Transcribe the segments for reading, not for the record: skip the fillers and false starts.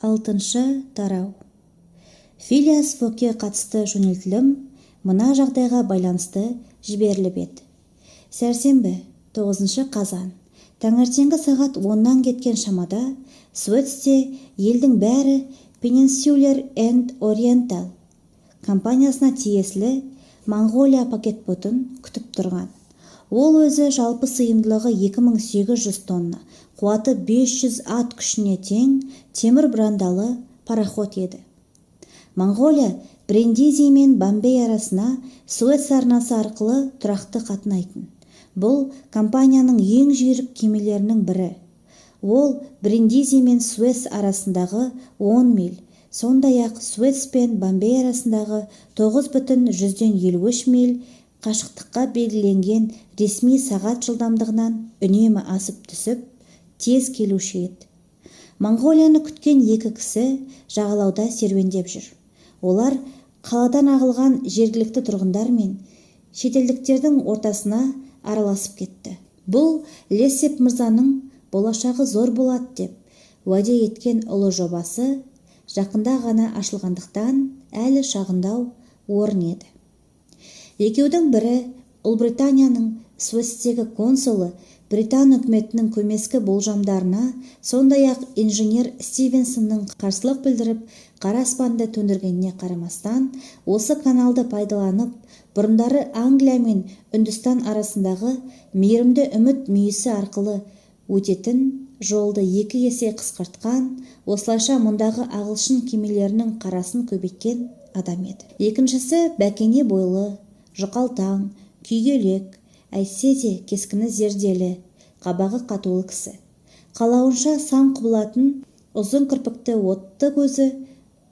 Алтыншы тарау. Филиас Фогке қатысты жөнелтілім мына жағдайға байланысты жіберіліп еді. Сәрсенбі, 9 қазан, таңертеңгі сағат 10-нан кеткен шамада Суэцте елдің бәрі Пенинсюлер энд Ориентал компаниясына тиесілі «Монғолия» пакетботын күтіп тұрған. Ол өзі жалпы сыйымдылығы 2800 тонна, қуаты 500 ат күшіне тең темір бұрандалы пароход еді. «Монғолия» Бриндизи мен Бомбей арасына Суэц арнасы арқылы тұрақты қатынайтын. Бұл компанияның ең жүйрік кемелерінің бірі. Ол Бриндизи мен Суэц арасындағы 10 миль, сондай-ақ Суэц пен Бомбей арасындағы 9,53 миль қашықтыққа белгіленген ресми сағат жылдамдығынан үнемі асып түсіп, тез келуші еді. «Монғолияны» күткен екі кісі жағалауда серуендеп жүр. Олар қаладан ағылған жергілікті тұрғындар мен шетелдіктердің ортасына араласып кетті. Бұл Лессеп мырзаның болашағы зор болады деп уәде еткен ұлы жобасы жақында ғана ашылғандықтан, әлі шағындау орын еді. Екеудің бірі Ұлыбританияның Суэцтегі консулы, британ үкіметінің көмескі болжамдарына, сондай-ақ инженер Стивенсонның қарсылық білдіріп, қара аспанды төндіргеніне қарамастан, осы каналды пайдаланып, бұрындары Англия мен Үндістан арасындағы Мейірімді Үміт мүйісі арқылы өтетін жолды екі есе қысқартқан, осылайша мұндағы ағылшын кемелерінің қарасын көбейткен адам еді. Екіншісі бәкене бойлы, жұқалтаң, күйгелек, әйтсе де кескіні зерделі, қабағы қатулы кісі. Қалауынша сан құбылатын ұзын кірпікті отты көзі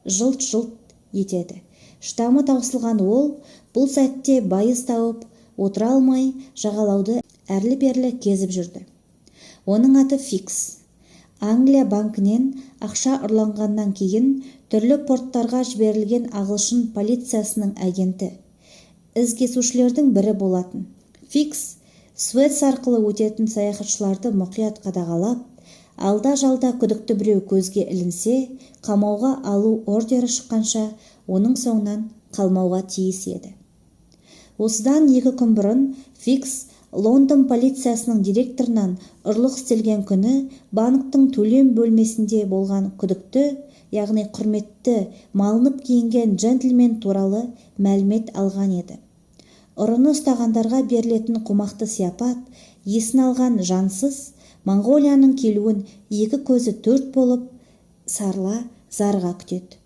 жылт-жылт етеді. Шыдамы таусылған ол бұл сәтте байыз тауып отыра алмай, жағалауды әрлі-берлі кезіп жүрді. Оның аты Фикс. Англия банкінен ақша ұрланғаннан кейін түрлі порттарға жіберілген ағылшын полициясының агенті, ізкесушілердің бірі болатын. Фикс Суэц арқылы өтетін саяхатшыларды мұқият қадағалап, алда-жалда күдікті біреу көзге ілінсе, қамауға алу ордері шыққанша оның соңынан қалмауға тиіс еді. Осыдан 2 күн бұрын Фикс Лондон полициясының директорынан ұрлық істелген күні банктің төлем бөлмесінде болған күдікті, яғни құрметті, малынып киінген джентльмен туралы мәлімет алған еді. Ұрыны ұстағандарға берілетін қомақты сияпат есін алған жансыз «Монғолияның» келуін екі көзі төрт болып сарыла зарыға күтеді.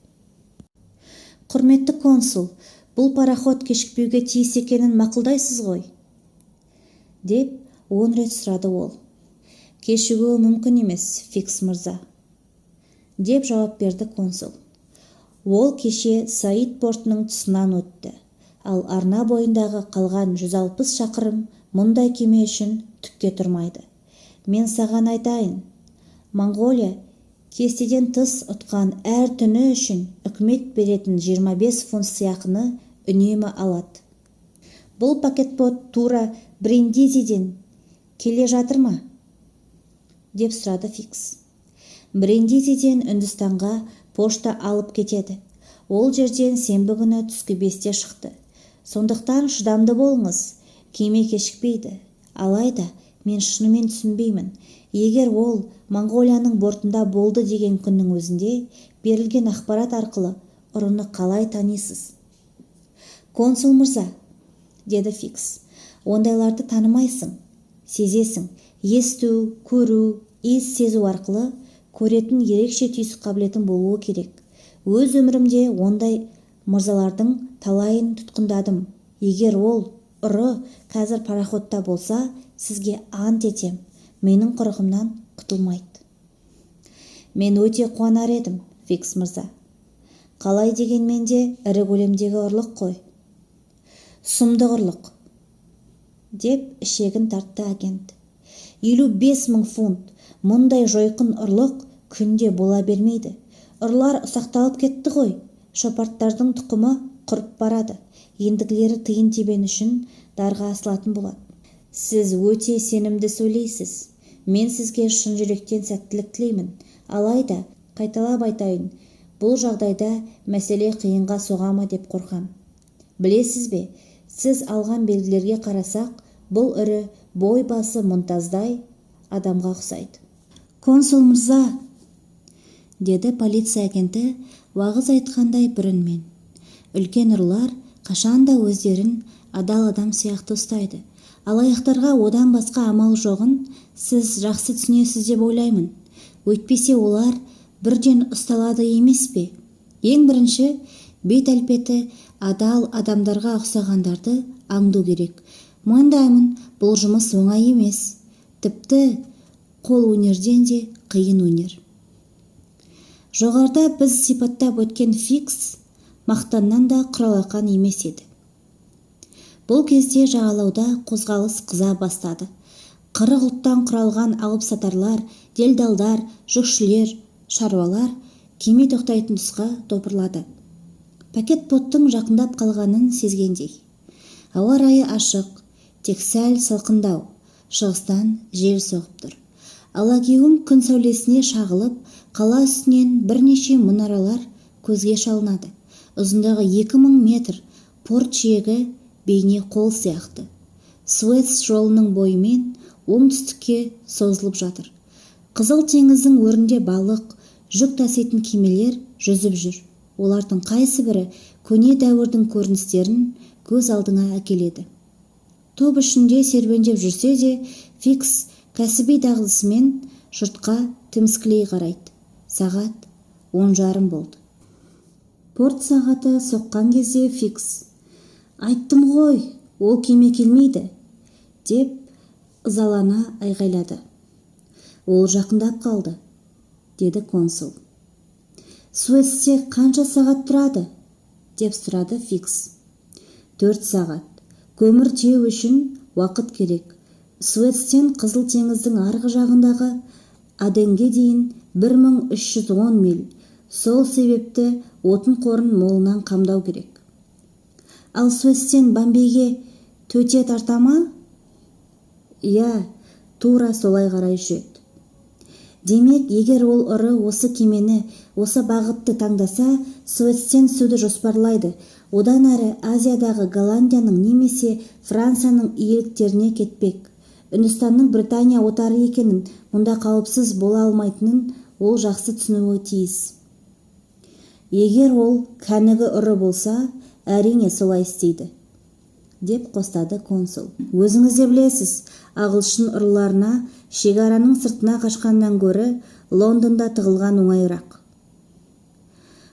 «Құрметті консул, бұл пароход кешікпеуге тиіс екенін мақұлдайсыз ғой?» – деп 10 рет сұрады ол. «Кешігуі мүмкін емес, Фикс мырза», – деп жауап берді консул. «Ол кеше Саид портының тұсынан өтті, ал арна бойындағы қалған 160 шақырым мұндай кеме үшін түкке тұрмайды. Мен саған айтайын, «Монғолия» кестеден тыс ұтқан әр түні үшін үкімет беретін 25 фунт сыйақыны үнемі алады. Бұл пакетбот тура Бриндизиден келе жатыр ма?» – деп сұрады Фикс. «Бриндизиден Үндістанға пошта алып кетеді. Ол жерден сенбі күні түскі 5-те шықты. Сондықтан шыдамды болыңыз, кеме кешікпейді. Алайда мен шынымен түсінбеймін. Егер ол «Моңғолияның» бортында болды деген күннің өзінде берілген ақпарат арқылы ұрыны қалай танисыз?» «Консул мырза, – деді Фикс, – ондайларды танымайсың, сезесің. Есту, көру, иіс сезу арқылы көретін ерекше түйсік қабілетің болуы керек. Өз өмірімде ондай мырзалардың талайын тұтқындадым. Егер ол ұры қазір пароходта болса, сізге ант етем, менің құрығымнан құтылмайды». «Мен өте қуанар едім, Фикс мырза. Қалай дегенмен де ірі көлемдегі ұрлық қой». «Сұмдық ұрлық», – деп ішегін тартты агент. «55 000 фунт! Мұндай жойқын ұрлық күнде бола бермейді. Ұрылар ұсақталып кетті ғой. Шопарттардың тұқымы құрып барады. Ендігілері тиын-тебен үшін дарға асылатын болады». «Сіз өте сенімді сөйлейсіз. Мен сізге шын жүректен сәттілік тілеймін. Алайда Қайталап айтайын, бұл жағдайда мәселе қиынға соға ма деп қорқам. Білесіз бе, сіз алған белгілерге қарасақ, бұл ірі бой басы мұнтаздай адамға ұқсайды. Консул мырза, деді полиция агенті уағыз айтқандай бір үнмен. Үлкен ұрылар қашанда өздерін адал адам сияқты ұстайды. Алаяқтарға одан басқа амал жоғын сіз жақсы түсінесіз деп ойлаймын. Өйтпесе олар бірден ұсталады емес пе? Ең бірінші бет әлпеті адал адамдарға ұқсағандарды аңду керек. Мойындаймын, бұл жұмыс оңай емес. Тіпті қол өнерден де қиын өнер. Жоғарыда біз сипаттап өткен Фикс мақтаннан да құралақан емес еді. Бұл кезде жағалауда қозғалыс қыза бастады. 40 ұлттан құралған алып-сатарлар, делдалдар, жүкшілер, шаруалар кеме тоқтайтын тұсқа топырлады. Пакетботтың жақындап қалғанын сезгендей. Ауа райы ашық, тек сәл салқындау, шығыстан жел соғып тұр. Алагеуім күн сәулесіне шағылып, қала үстінен бірнеше мұнаралар көзге шалынады. Ұзындығы 2000 метр порт жиегі бейне қол сияқты. Суэц жолының бойымен оңтүстікке созылып жатыр. Қызыл теңіздің өрінде балық, жүк таситын кемелер жүзіп жүр. Олардың қайсы бірі көне дәуірдің көріністерін көз алдыңа әкеледі. Топ ішінде серуендеп жүрсе де, Фикс кәсіби дағдысымен жұртқа тіміскілей қарайды. Сағат 10:30 болды. Порт сағаты соққан кезде Фикс: «Айттым ғой, ол кеме келмейді!» – деп ызалана айғайлады. «Ол жақындап қалды», – деді консул. «Суэцте қанша сағат тұрады?» – деп сұрады Фикс. «4 сағат. Көмір тиеу үшін уақыт керек. Суэцтен Қызыл теңіздің арғы жағындағы Аденге дейін 1310 миль. Сол себепті отын қорын молынан қамдау керек». «Ал Суэцтен Бомбейге төте тарта ма?» «Иә, тура солай қарай жүреді». «Демек, егер ол ұры осы кемені, осы бағытты таңдаса, Суэцтен түсуді жоспарлайды, одан әрі Азиядағы Голландияның немесе Францияның иеліктеріне кетпек. Үндістанның Британия отары екенін, мұнда қауіпсіз бола алмайтынын ол жақсы түсінуі тиіс». «Егер ол кәнігі ұры болса, әрине солай істейді», – деп қостады консул. «Өзіңіз де білесіз, ағылшын ұрыларына шекараның сыртына қашқаннан гөрі Лондонда тығылған оңайырақ».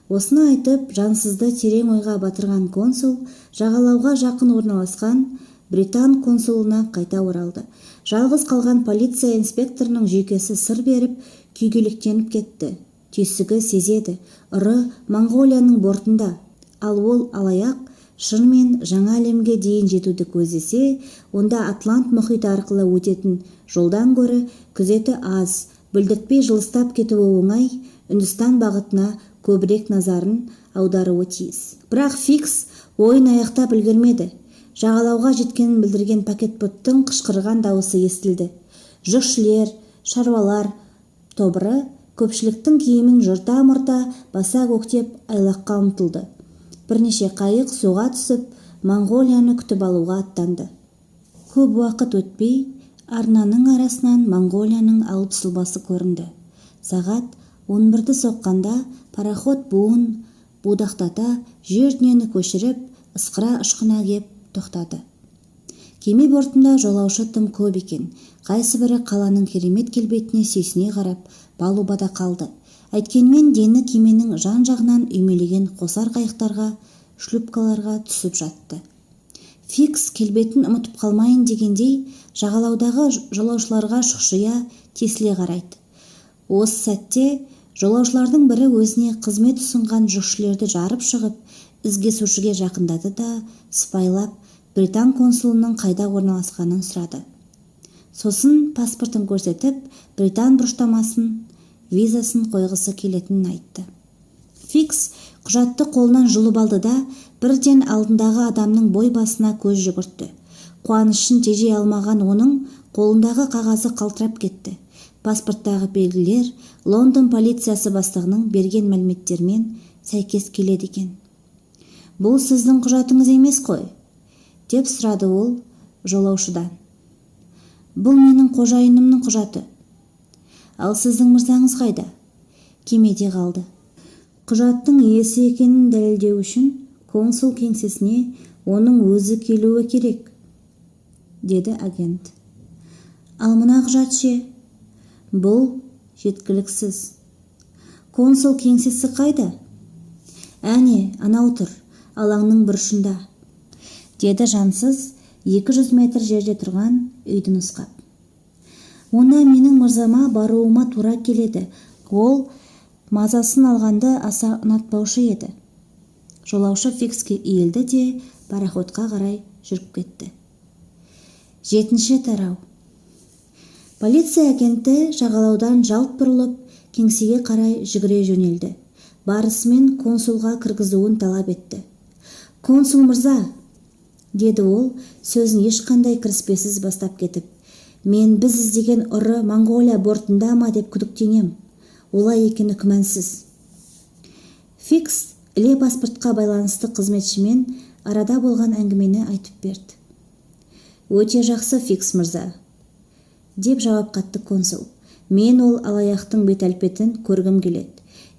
Осыны айтып, жансызды терең ойға батырған консул жағалауға жақын орналасқан британ консулына қайта оралды. Жалғыз қалған полиция инспекторының жүйкесі сыр беріп, күйгелектеніп кетті. Түйсігі сезеді: ұры Моңғолияның бортында. Ал ол алаяқ шынымен жаңа әлемге дейін жетуді көздесе, онда Атлант мұхиты арқылы өтетін жолдан гөрі күзеті аз, білдіртпей жылыстап кетуі оңай Үндістан бағытына көбірек назарын аударуы тиіс. Бірақ Фикс ойын аяқтап үлгермеді, жағалауға жеткенін білдірген пакетботтың қышқырған дауысы естілді. Жүкшілер, шаруалар тобыры көпшіліктің киімін жырта-мырта баса көктеп айлаққа ұмтылды. Бірнеше қайық суға түсіп, Моңғолияны күтіп алуға аттанды. Көп уақыт өтпей, арнаның арасынан Моңғолияның алып сұлбасы көрінді. Сағат 11-ді соққанда пароход буын будақтата, жер дүниені көшіріп, ысқыра ышқына кеп тоқтады. Кеме бортында жолаушы тым көп екен. Қайсыбірі қаланың керемет келбетіне сүйсіне қарап, палубада қалды. Әйткенмен дені кеменің жан-жағынан үймелеген қосар қайықтарға, шлюпкаларға түсіп жатты. Фикс келбетін ұмытып қалмайын дегендей, жағалаудағы жолаушыларға шұқшия, тесіле қарайды. Осы сәтте жолаушылардың бірі өзіне қызмет ұсынған жүкшілерді жарып шығып, ізкесушіге жақындады да, сыпайылап британ консулының қайда орналасқанын сұрады. Сосын паспортын көрсетіп, британ бұрыштамасын, визасын қойғысы келетінін айтты. Фикс құжатты қолынан жұлып алды да, бірден алдындағы адамның бой басына көз жүгіртті. Қуанышын тежей алмаған оның қолындағы қағазы қалтырап кетті. Паспорттағы белгілер Лондон полициясы бастығының берген мәліметтерімен сәйкес келеді екен. «Бұл сіздің құжатыңыз емес қой?» – деп сұрады ол жолаушыдан. «Бұл менің қожайынымның құжаты». «Ал сіздің мырзаңыз қайда?» «Кемеде қалды». «Құжаттың иесі екенін дәлелдеу үшін консул кеңсесіне оның өзі келуі керек», – деді агент. «Ал мына құжат ше?» «Бұл жеткіліксіз». «Консул кеңсесі қайда?» «Әне, анау тұр, алаңның бұрышында», – деді жансыз 200 метр жерде тұрған үйді нұсқап. «Онда менің мырзама баруыма тура келеді. Ол мазасын алғанды аса ұнатпаушы еді». Жолаушы Фикске иілді де, пароходқа қарай жүріп кетті. Жетінші тарау. Полиция агенті жағалаудан жалт бұрылып, кеңсеге қарай жүгіре жөнелді. Барысымен консулға кіргізуін талап етті. «Консул мырза, – деді ол сөзін ешқандай кіріспесіз бастап кетіп, – мен біз іздеген ұры Моңғолия бортында ма деп күдіктенем. Олай екені күмәнсіз». Фикс іле паспортқа байланысты қызметшімен арада болған әңгімені айтып берді. «Өте жақсы, Фикс мырза, – деп жауап қатты консул. Мен ол алаяқтың бет әлпетін көргім келеді.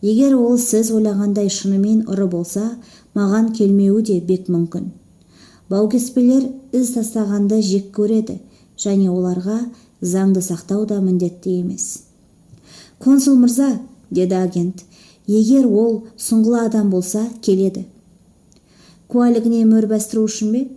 Егер ол сіз ойлағандай шынымен ұры болса, маған келмеуі де бек мүмкін. Баукеспелер із тастағанды жек көреді және оларға заңды сақтау да міндетті емес». «Консул мырза, – деді агент, – егер ол сұңғыла адам болса, келеді». «Куәлігіне мөр бастыру үшін бе?»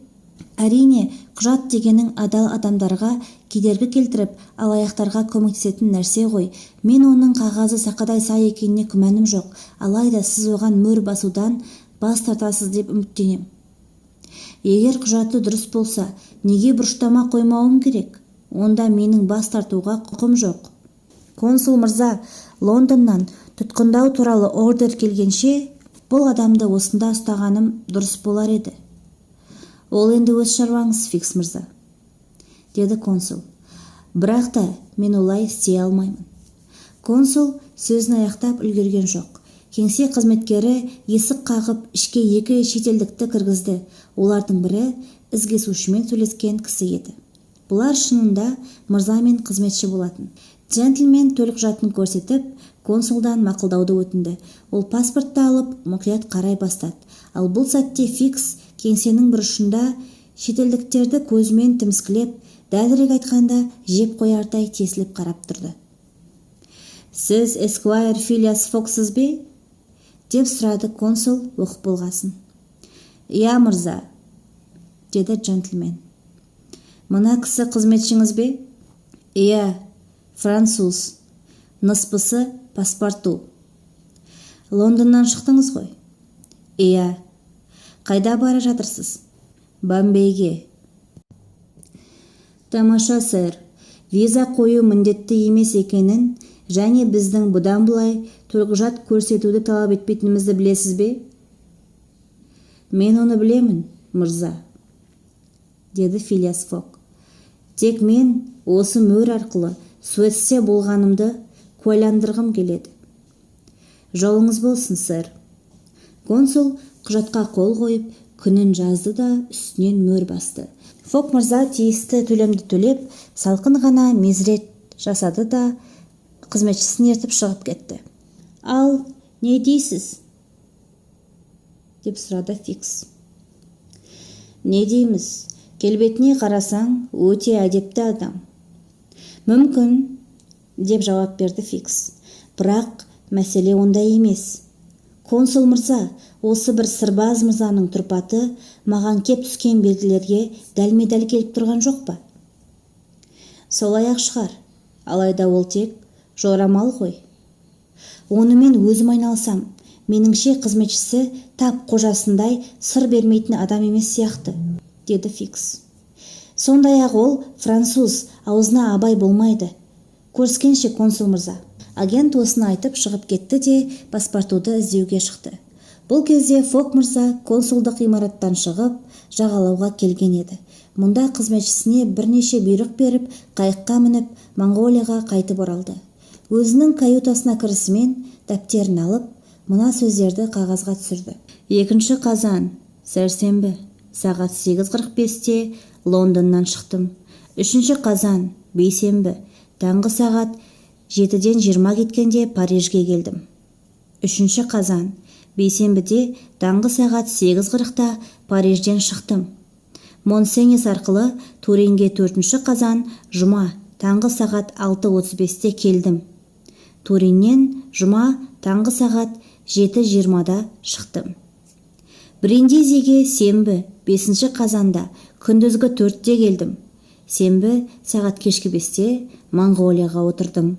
«Әрине. Құжат дегенің адал адамдарға кедергі келтіріп, алаяқтарға көмектесетін нәрсе ғой. Мен оның қағазы сақадай сай екеніне күмәнім жоқ. Алайда сіз оған мөр басудан бас тартасыз деп үміттенем». «Егер құжаты дұрыс болса, неге бұрыштама қоймауым керек? Онда менің бас тартуға құқым жоқ». «Консул мырза, Лондоннан тұтқындау туралы ордер келгенше, бұл адамды осында ұстағаным дұрыс болар еді». «Ол енді өз шаруаңыз, Фикс мырза, – деді консул. Бірақ та мен олай істей алмаймын». Консул сөзін аяқтап үлгерген жоқ, кеңсе қызметкері есік қағып, ішке екі шетелдікті кіргізді. Олардың бірі ізкесушімен сөйлескен кісі еді. Бұлар шынында мырза мен қызметші болатын. Джентльмен төлқұжатын көрсетіп, консулдан мақұлдауды өтінді. Ол паспортты алып, мұқият қарай бастады. Ал бұл сәтте Фикс кеңсенің бұрышында шетелдіктерді көзімен тіміскілеп, дәлірек айтқанда, жеп қоярдай тесіліп қарап тұрды. «Сіз эсквайр Филиас Фоксыз бе?» – деп сұрады консул оқып болғасын. «Иә, мырза», – деді джентльмен. «Мына кісі қызметшіңіз бе?» «Иә, француз. Ныспысы Паспарту». «Лондоннан шықтыңыз ғой?» «Иә». «Қайда бара жатырсыз?» «Бомбейге». «Тамаша, сэр. Виза қою міндетті емес екенін және біздің бұдан былай төлқұжат көрсетуді талап етпейтінімізді білесіз бе?» «Мен оны білемін, мырза», – деді Филиас Фок. Тек мен осы мөр арқылы Суэцте болғанымды куәландырғым келеді». «Жолыңыз болсын, сэр». Консул құжатқа қол қойып, күнін жазды да, үстінен мөр басты. Фок мырза тиісті төлемді төлеп, салқын ғана мезірет жасады да, қызметшісін ертіп шығып кетті. «Ал не дейсіз?» – деп сұрады Фикс. «Не дейміз? Келбетіне қарасаң, өте әдепті адам». «Мүмкін, – деп жауап берді Фикс. Бірақ мәселе онда емес. Консул мырза, осы бір сырбаз мырзаның тұрпаты маған кеп түскен белгілерге дәлме-дәл келіп тұрған жоқ па?» «Солай-ақ шығар. Алайда ол тек жорамал ғой. Онымен өзім айналысам. Меніңше, қызметшісі тап қожасындай сыр бермейтін адам емес сияқты», – деді Фикс. Сондай-ақ ол француз, аузына абай болмайды. Көріскенше, консул мырза. Агент осыны айтып шығып кетті де, Паспартуды іздеуге шықты. Бұл кезде Фок мырза консулдық ғимараттан шығып, жағалауға келген еді. Мұнда қызметшісіне бірнеше бұйрық беріп, қайыққа мініп, Моңғолияға қайтып оралды. Өзінің каютасына кірісімен дәптерін алып, мына сөздерді қағазға түсірді: 2 қазан, сәрсенбі, сағат 8:45-те Лондоннан шықтым. 3 қазан, бейсенбі, таңғы сағат 7-ден 20 кеткенде Парижге келдім. 3 қазан, бейсенбіде, таңғы сағат 8:40-та Парижден шықтым. Мон-Сенес арқылы Туринге 4 қазан, жұма, таңғы сағат 6:35-те келдім. Туриннен жұма таңғы сағат 7:20-да шықтым. Бриндизиге сенбі, 5 қазанда, күндізгі 4-те келдім. Сенбі сағат кешкі 5-те Моңғолияға отырдым.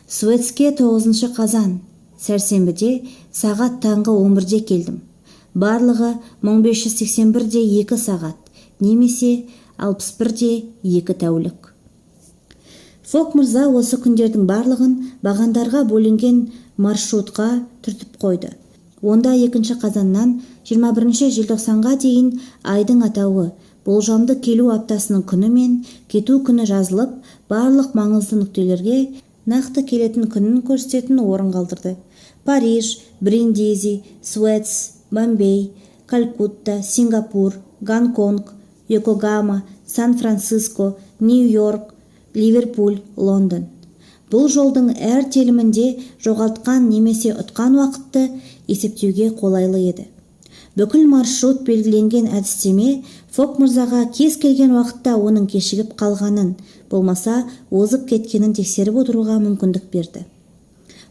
Суэцке 9 қазан, сәрсенбіде, сағат таңғы 11-де келдім. Барлығы 1581 де 2 сағат немесе 61 де 2 тәулік. Фок мырза осы күндердің барлығын бағандарға бөлінген маршрутқа түртіп қойды. Онда 2 қазаннан 21 желтоқсанға дейін айдың атауы, болжамды келу аптасының күні мен кету күні жазылып, барлық маңызды нүктелерге нақты келетін күнін көрсететін орын қалдырды: Париж, Бриндизи, Суэц, Бомбей, Калькутта, Сингапур, Гонконг, Йокогама, Сан-Франциско, Нью-Йорк, Ливерпуль, Лондон. Бұл жолдың әр телімінде жоғалтқан немесе ұтқан уақытты есептеуге қолайлы еді. Бүкіл маршрут белгіленген әдістеме Фок мырзаға кез келген уақытта оның кешігіп қалғанын, болмаса озып кеткенін тексеріп отыруға мүмкіндік берді.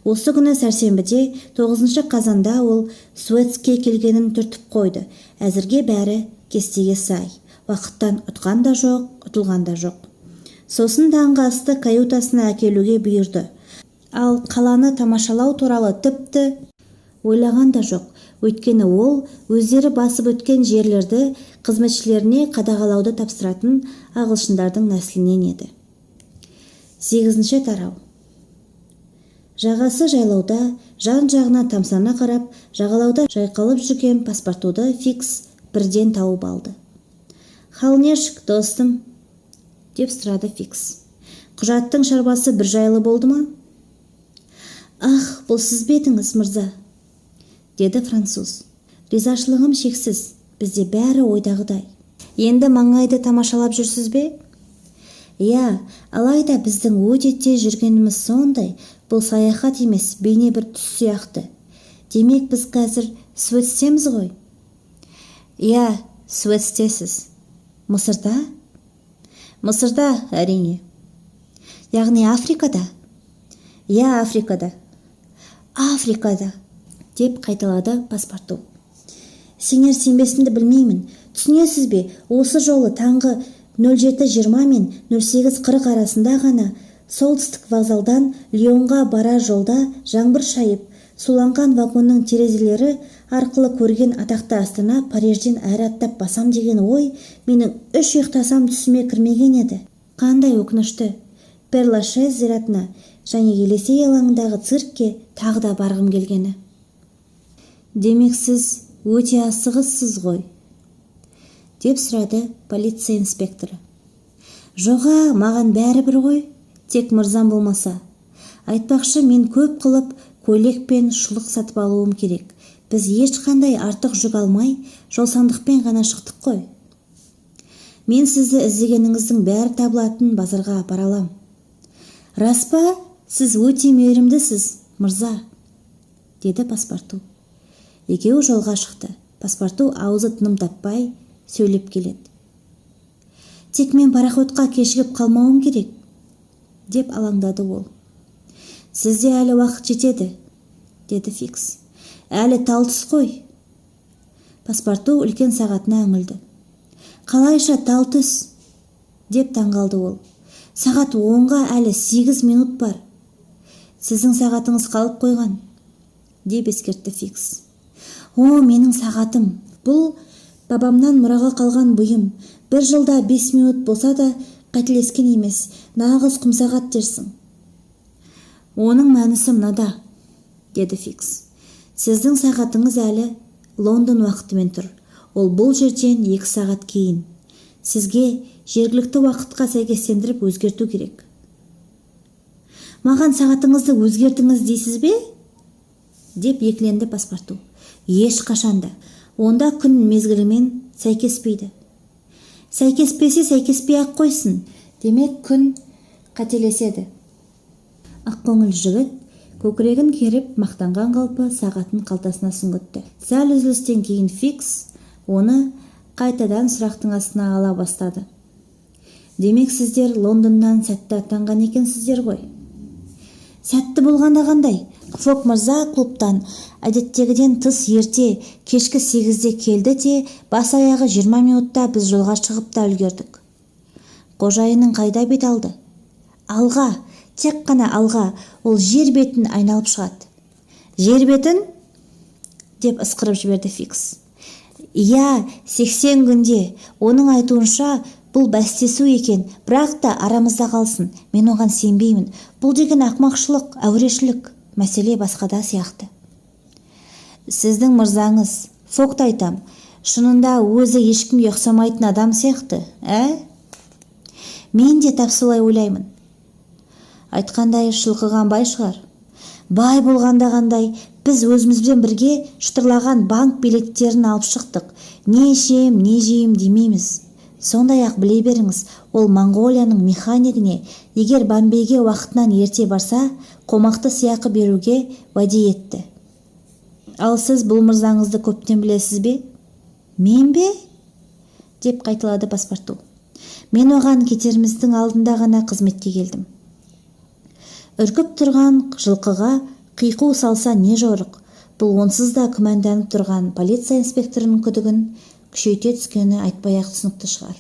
Осы күні, сәрсенбіде, 9 қазанда ол Суэцке келгенін түртіп қойды. Әзірге бәрі кестеге сай: уақыттан ұтқан да жоқ, ұтылған да жоқ. Сосын таңғы асты каютасына әкелуге бұйырды. Ал қаланы тамашалау туралы тіпті ойлаған да жоқ, өйткені ол өздері басып өткен жерлерді қызметшілеріне қадағалауды тапсыратын ағылшындардың нәсілінен еді. Сегізінші тарау. Жағасы жайлауда жан-жағына тамсана қарап, жағалауда жайқалып жүрген Паспартуды Фикс бірден тауып алды. «Хал нешік, достым?» – деп сұрады Фикс. «Құжаттың шаруасы бір жайлы болды ма?» «Ах, бұл сіз бе едіңіз, мырза?» – деді француз. «Ризашылығым шексіз. Бізде бәрі ойдағыдай. Енді маңайды тамашалап жүрсіз бе?» «Иә, алайда біздің өте тез жүргеніміз сондай, бұл саяхат емес, бейне бір түс сияқты. Демек, біз қазір Суэцтеміз ғой?» «Иә, Суэцтесіз». «Мысырда?» «Мысырда, әрине». «Яғни Африкада?» «Иә, Африкада». «Африкада!» – деп қайталады Паспарту. «Сенер сенбесімді білмеймін. Түсінесіз бе, осы жолы таңғы 07:20 мен 08:40 арасында ғана солтүстік вокзалдан Лионға барар жолда жаңбыр шайып, суланған вагонның терезелері арқылы көрген атақты астана Парижден әрі аттап басам деген ой менің үш ұйықтасам түсіме кірмеген еді. Қандай өкінішті! Пер-Лашез зиратына және Елисей алаңындағы циркке тағы да барғым келгені». «Демек, сіз өте асығыссыз ғой?» – деп сұрады полиция инспекторы. «Жоға, маған бәрібір ғой, тек мырзам болмаса. Айтпақшы, мен көп қылып көйлек пен шұлық сатып алуым керек. Біз ешқандай артық жүк алмай, жолсандықпен ғана шықтық қой. Мен сізді іздегеніңіздің бәрі табылатын базарға апара алам». «Рас па? Сіз өте мейірімдісіз, мырза», – деді Паспарту. Екеуі жолға шықты. Паспарту аузы тыным таппай сөйлеп келеді. «Тек мен пароходқа кешігіп қалмауым керек», – деп алаңдады ол. «Сізде әлі уақыт жетеді», – деді Фикс. «Әлі тал түс қой». Паспарту үлкен сағатына үңілді. «Қалайша тал түс?» – деп таңғалды ол. «Сағат 10-ға әлі 8 минут бар». «Сіздің сағатыңыз қалып қойған», – деп ескертті Фикс. «О, менің сағатым! Бұл бабамнан мұраға қалған бұйым. Бір жылда 5 минут болса да қателескен емес. Нағыз құмсағат дерсің». «Оның мәнісі мынада», – деді Фикс. «Сіздің сағатыңыз әлі Лондон уақытымен тұр. Ол бұл жерден 2 сағат кейін. Сізге жергілікті уақытқа сәйкестендіріп өзгерту керек. Маған сағатыңызды өзгертіңіз дейсіз бе? Деп екіленді Паспарту. Ешқашан да. Онда күн мезгілімен сәйкеспейді. Сәйкеспесе, сәйкеспей-ақ қойсын. Демек, күн қателеседі. Ақкөңіл жігіт көкірегін керіп мақтанған қалпы сағатын қалтасына сүңгітті. Сәл үзілістен кейін Фикс оны қайтадан сұрақтың астына ала бастады. Демек, сіздер Лондоннан сәтті аттанған екенсіздер ғой? Сәтті болғанда қандай? Фог мырза клубтан әдеттегіден тыс ерте, кешкі 8-де келді де, бас-аяғы 20 минутта біз жолға шығып та үлгердік. Қожайының қайда бет алды? Алға, тек қана алға. Ол жер бетін айналып шығады. Жер бетін? Деп ысқырып жіберді Фикс. Иә, 80 күнде. Оның айтуынша, бұл бәстесу екен, бірақ та арамызда қалсын, мен оған сенбеймін. Бұл деген ақымақшылық, әурешілік. Мәселе басқада сияқты. Сіздің мырзаңыз, Фогты айтам, шынында өзі ешкімге ұқсамайтын адам сияқты, ә? Мен де тап солай ойлаймын. Айтқандай, шылқыған бай шығар. Бай болғанда қандай? Біз өзімізбен бірге шытырлаған банк билеттерін алып шықтық. Не ішем, не жеймін демейміз. Сондай-ақ біле беріңіз, ол Моңғолияның механигіне егер Бомбейге уақытынан ерте барса, қомақты сыйақы беруге уәде етті. Ал сіз бұл мырзаңызды көптен білесіз бе? Мен бе? Деп қайталады Паспарту. Мен оған кетеріміздің алдында ғана қызметке келдім. Үркіп тұрған жылқыға қиқу салса не жорық? Бұл онсыз да күмәнданып тұрған полиция инспекторының күдігін күшейте түскені айтпай-ақ түсінікті шығар.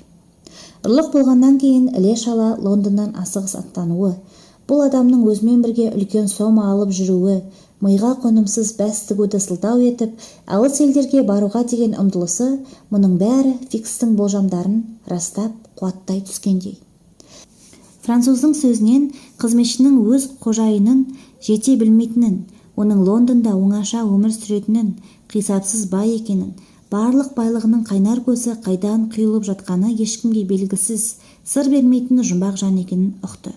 Ұрлық болғаннан кейін іле-шала Лондоннан асығыс аттануы, бұл адамның өзімен бірге үлкен сома алып жүруі, миға қонымсыз бәс тігуді сылтау етіп, алыс елдерге баруға деген ұмтылысы, мұның бәрі Фикстің болжамдарын растап, қуаттай түскендей. Француздың сөзінен қызметшінің өз қожайынын жете білмейтінін, оның Лондонда оңаша өмір сүретінін, қисапсыз бай екенін, барлық байлығының қайнар көзі қайдан құйылып жатқаны ешкімге белгісіз, сыр бермейтін жұмбақ жан екенін ұқты.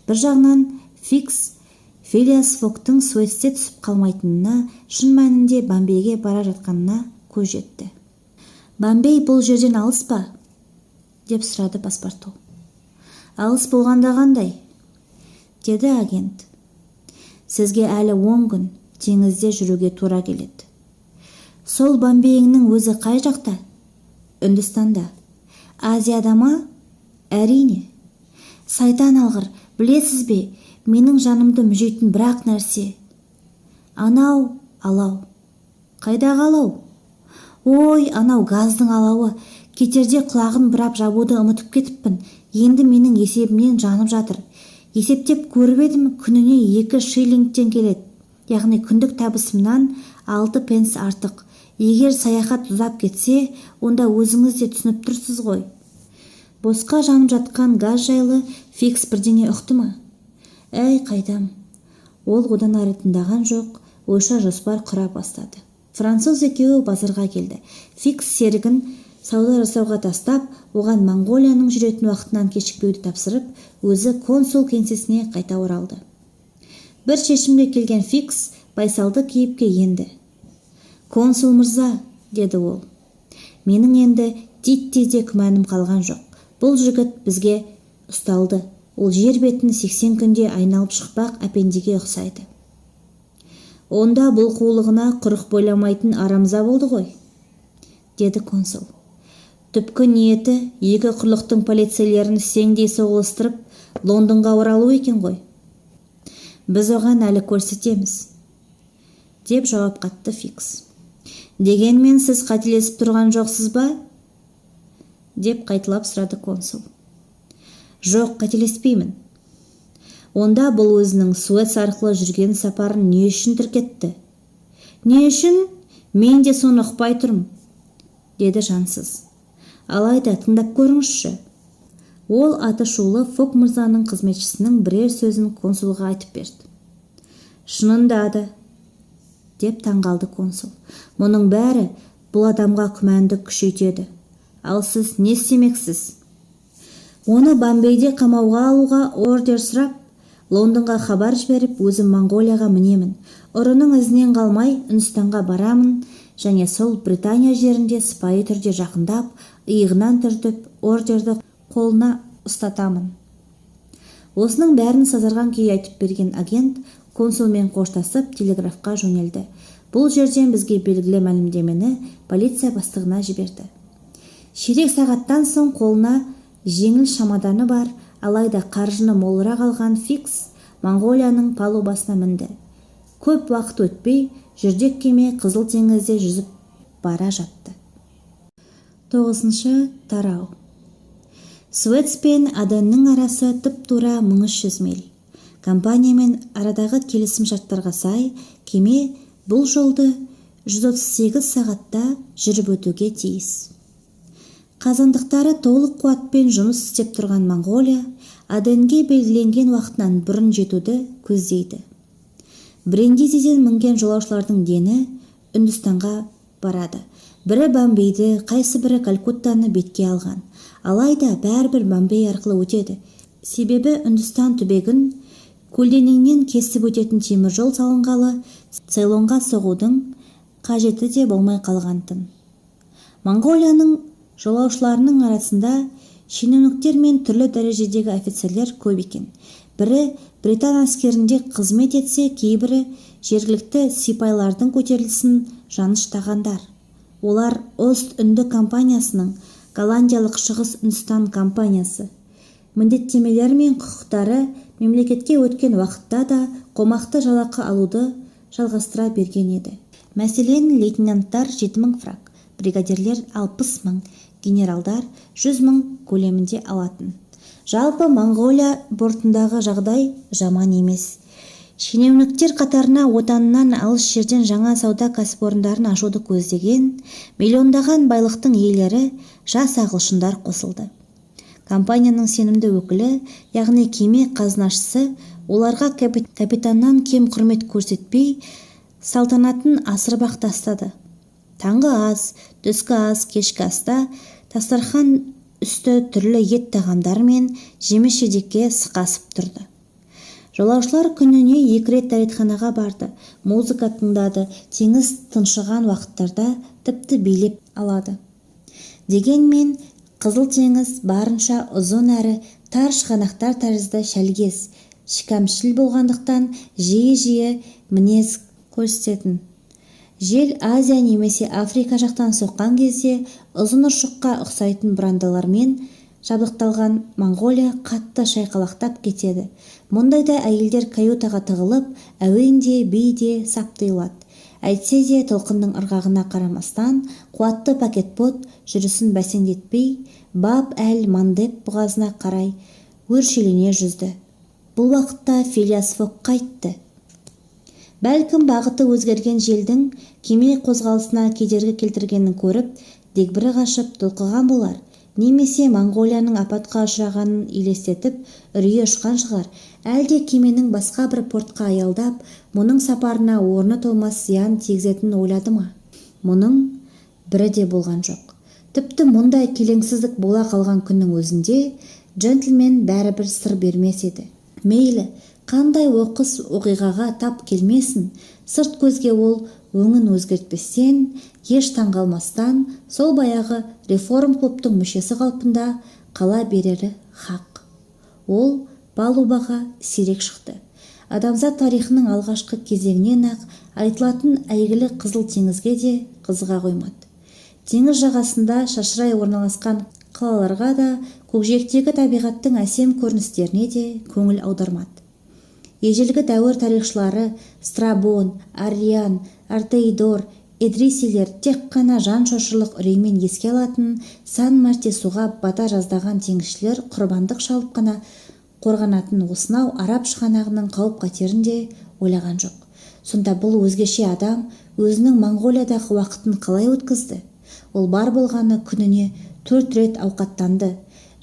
Бір жағынан, Фикс Филиас Фогтың Суэцте түсіп қалмайтынына, шын мәнінде Бомбейге бара жатқанына көз жетті. Бомбей бұл жерден алыс па? Деп сұрады Паспарту. Алыс болғанда қандай? Деді агент. Сізге әлі 10 күн теңізде жүруге тура келеді. Сол Бомбейіңнің өзі қай жақта? Үндістанда. Азияда ма? Әрине. Сайтан алғыр, білесіз бе, менің жанымды мүжитін бір-ақ нәрсе: анау алау. Қайдағы алау? Ой, анау газдың алауы. Кетерде құлағын бұрап жабуды ұмытып кетіппін. Енді менің есебімнен жанып жатыр. Есептеп көріп едім, күніне 2 шиллингтен келеді, яғни күндік табысымнан 6 пенс артық. Егер саяхат ұзап кетсе, онда өзіңіз де түсініп тұрсыз ғой. Босқа жанып жатқан газ жайлы Фикс бірдеңе ұқты ма? Әй, қайдам. Ол одан ары тыңдаған жоқ, ойша жоспар құра бастады. Француз екеуі базарға келді. Фикс серігін сауда жасауға тастап, оған Моңғолияның жүретін уақытынан кешікпеуді тапсырып, өзі консул кеңсесіне қайта оралды. Бір шешімге келген Фикс байсалды кейіпке енді. Консул мырза, деді ол, менің енді титтей де күмәнім қалған жоқ. Бұл жігіт бізге ұсталды. Ол жер бетін 80 күнде айналып шықпақ әпендеге ұқсайды. Онда бұл қулығына құрық бойламайтын арамза болды ғой, деді консул. Түпкі ниеті екі құрлықтың полицейлерін сеңдей соғылыстырып, Лондонға оралу екен ғой. Біз оған әлі көрсетеміз, деп жауап қатты Фикс. Дегенмен сіз қателесіп тұрған жоқсыз ба? Деп қайталап сұрады консул. Жоқ, қателеспеймін. Онда бұл өзінің Суэц арқылы жүрген сапарын не үшін тіркетті? Не үшін? Мен де соны ұқпай тұрмын, деді жансыз. Алайда тыңдап көріңізші. Ол аты шулы Фог мырзаның қызметшісінің бірер сөзін консулға айтып берді. Шынында да, деп таңғалды консул. Мұның бәрі бұл адамға күмәнді күшейтеді. Ал сіз не істемексіз? Оны Бомбейде қамауға алуға ордер сұрап, Лондонға хабар жіберіп, өзім Моңғолияға мінемін. Ұрының ізінен қалмай, Үндістанға барамын және сол Британия жерінде сыпайы түрде жақындап, иығынан түртіп, ордерді қолына ұстатамын. Осының бәрін сазарған күйі айтып берген агент консулмен қоштасып, телеграфқа жөнелді. Бұл жерден бізге белгілі мәлімдемені полиция бастығына жіберді. Ширек сағаттан соң қолына жеңіл шамаданы бар, алайда қаржыны молырақ алған Фикс Моңғолияның палубасына мінді. Көп уақыт өтпей, жүрдек кеме Қызыл теңізде жүзіп бара жатты. Тоғызыншы тарау. Суэц пен Аденнің арасы тұп-тура 1300 миль. Компаниямен арадағы келісім-шарттарға сай, кеме бұл жолды 138 сағатта жүріп өтуге тиіс. Қазандықтары толық қуатпен жұмыс істеп тұрған Моңғолия Аденге белгіленген уақытынан бұрын жетуді көздейді. Бриндизиден мінген жолаушылардың дені Үндістанға барады. Бірі Бомбейді, қайсыбірі Калькуттаны бетке алған. Алайда бәрібір Бомбей арқылы өтеді. Себебі Үндістан түбегін көлденеңнен кесіп өтетін темір жол салынғалы Цейлонға соғудың қажеті де болмай қалған-тын. Моңғолияның жолаушыларының арасында шенеуніктер мен түрлі дәрежедегі офицерлер көп екен. Бірі британ әскерінде қызмет етсе, кейбірі жергілікті сипайлардың көтерілісін жаныштағандар. Олар Ост-Үнді компаниясының, голландиялық Шығыс Үндістан компаниясы, міндеттемелері мен құқықтары мемлекетке өткен уақытта да қомақты жалақы алуды жалғастыра берген еді. Мәселен, лейтенанттар 7000 франк, бригадирлер 60 000, генералдар 100 000 көлемінде алатын. Жалпы, Моңғолия бортындағы жағдай жаман емес. Шенеуніктер қатарына отанынан алыс жерден жаңа сауда кәсіпорындарын ашуды көздеген миллиондаған байлықтың иелері жас ағылшындар қосылды. Компанияның сенімді өкілі, яғни кеме қазынашысы оларға капитаннан кем құрмет көрсетпей, салтанатын асырып-ақ тастады. Таңғы ас, түскі ас, кешкі аста дастархан үсті түрлі ет тағамдары мен жеміс-жидекке сықасып тұрды. Жолаушылар күніне екі рет дәретханаға барды, музыка тыңдады, теңіз тыншыған уақыттарда тіпті билеп алады. Дегенмен Қызыл теңіз барынша ұзын әрі тар шығанақтар тәрізді шәлгез, шікәмшіл болғандықтан, жиі-жиі мінез көрсететін. Жел Азия немесе Африка жақтан соққан кезде ұзын ұршыққа ұқсайтын бұрандалармен жабдықталған Моңғолия қатты шайқалақтап кетеді. Мұндайда әйелдер каютаға тығылып, әуен де, би де сап тыйылады. Әйтсе де толқынның ырғағына қарамастан, қуатты пакетбот жүрісін бәсеңдетпей, Баб-әл-Мандеб бұғазына қарай өршелене жүзді. Бұл уақытта Филиас Фогг қайтті? Бәлкім, бағыты өзгерген желдің кеме қозғалысына кедергі келтіргенін көріп, дегбірі қашып, толқыған болар, немесе Моңғолияның апатқа ұшырағанын елестетіп, үрейі ұшқан шығар, әлде кеменің басқа бір портқа аялдап, мұның сапарына орны толмас зиян тигізетінін ойлады ма? Мұның бірі де болған жоқ. Тіпті мұндай келеңсіздік бола қалған күннің өзінде джентльмен бәрібір сыр бермес еді. Мейлі, қандай оқыс оқиғаға тап келмесін, сырт көзге ол өңін өзгертпестен, еш таңғалмастан, сол баяғы Реформ клубтың мүшесі қалпында қала берері хақ. Ол палубаға сирек шықты. Адамзат тарихының алғашқы кезеңінен-ақ айтылатын әйгілі Қызыл теңізге де қызыға қоймады. Теңіз жағасында шашырай орналасқан қалаларға да, көкжиектегі табиғаттың әсем көріністеріне де көңіл аудармады. Ежелгі дәуір тарихшылары Страбон, Арриан, Артейдор, Эдрисилер тек қана жан шошырлық үреймен еске алатын сан мәрте суға бата жаздаған теңізшілер құрбандық шалып қана қорғанатын осынау Араб шығанағының қауіп-қатерін де ойлаған жоқ. Сонда бұл өзгеше адам өзінің Моңғолиядағы уақытын қалай өткізді? Ол бар болғаны күніне төрт рет ауқаттанды.